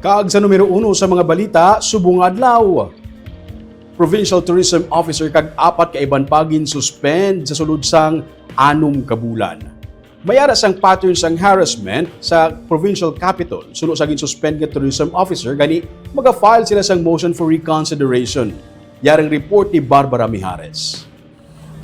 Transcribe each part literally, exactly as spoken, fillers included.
Kag sa numero uno sa mga balita, subong adlaw, provincial tourism officer kag apat ka iban pa ginsuspend sa sulod sang anom ka bulan. May ara sang pattern sang harassment sa provincial capital suno sa ginsuspend nga tourism officer, gani maga-file sila sang motion for reconsideration. Yarang report ni Barbara Mijares.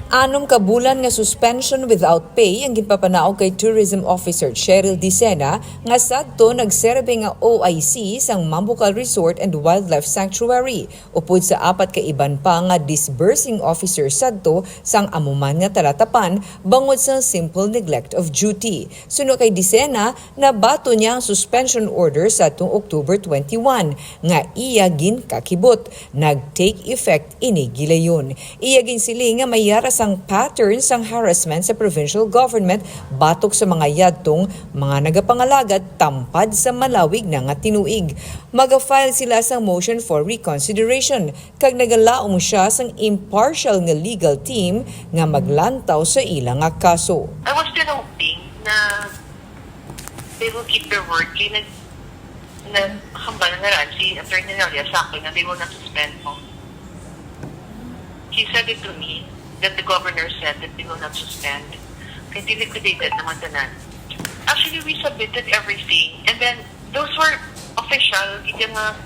Anom ka bulan nga suspension without pay ang ginpapanaog kay Tourism Officer Cheryl Dicena, nga sadto nagserbe nga O I C sang Mambucal Resort and Wildlife Sanctuary, upod sa apat ka iban pa nga disbursing officer sadto sang amo man nga talatapan bangod sa simple neglect of duty. Suno kay Dicena, nabaton niya ang suspension order sadtong October twenty-one nga iya ginkakibot. Nag-take effect ini gilayon. Iya ginsiling nga may yara sang pattern sang harassment sa provincial government batok sa mga yadtong mga nagapangalagad tampad sa malawig na nga tinuig. Maga-file sila sang motion for reconsideration kag nagalaom siya sang impartial nga legal team nga maglantaw sa ila nga kaso. I was still hoping na they will keep their word. Kaya nag, nag, hambal na rin si Attorney Nelia sa akin na they will not suspend mo. He said it to me that the governor said that they will not suspend. Kaya di liquidated naman tanan. Actually, we submitted everything, and then those were official, hindi nga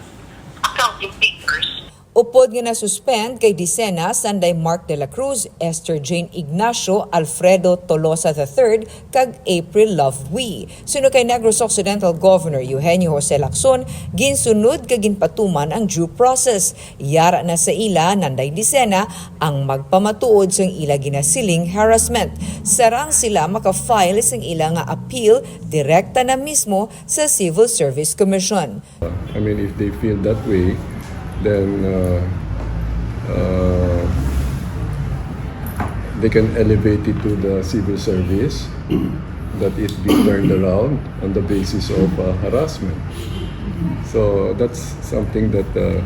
accounting papers. Upod nga nasuspend kay Dicena, sanday Mark de la Cruz, Esther Jane Ignacio, Alfredo Tolosa the third, kag April Love Wee. Suno kay Negros Occidental Governor Eugenio Jose Lacson, ginsunod kag ginpatuman ang due process. Yara na sa ila, nanday Dicena, ang magpamatuod sang ila ginasiling harassment. Sarang sila maka-file sang ila nga appeal direkta na mismo sa Civil Service Commission. I mean, if they feel that way, then, uh, uh, they can elevate it to the civil service, that it be turned around on the basis of, uh, harassment. So that's something that, uh,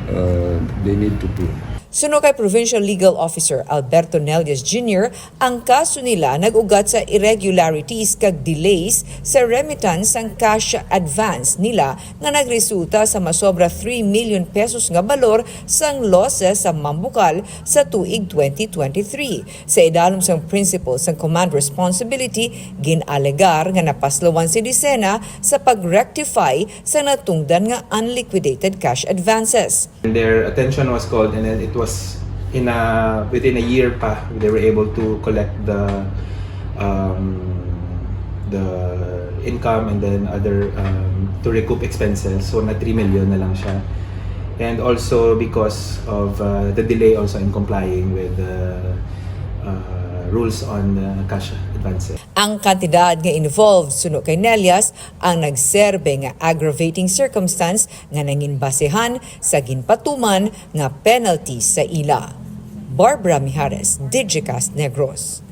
uh, they need to prove. Suno kay Provincial Legal Officer Alberto Nelias Junior, ang kaso nila nag-ugat sa irregularities kag delays sa remittance sang cash advance nila nga nagresulta sa masobra three million pesos nga balor sang losses sa Mambukal sa tuig twenty twenty-three. Sa idalom sang principle sang command responsibility, gin-alegar nga napaslawan si Dicena sa pag-rectify sa natungdan nga unliquidated cash advances. And their attention was called, and then it was in a, within a year pa, they were able to collect the, um, the income and then other, um, to recoup expenses. So, na three million na lang siya. And also because of, uh, the delay also in complying with the, uh, rules on, uh, cash advances. Ang kantidad nga involved, suno kay Nelias, ang nagserbe nga aggravating circumstance nga nangin basehan sa ginpatuman nga penalty sa ila. Barbara Mijares, Digicast Negros.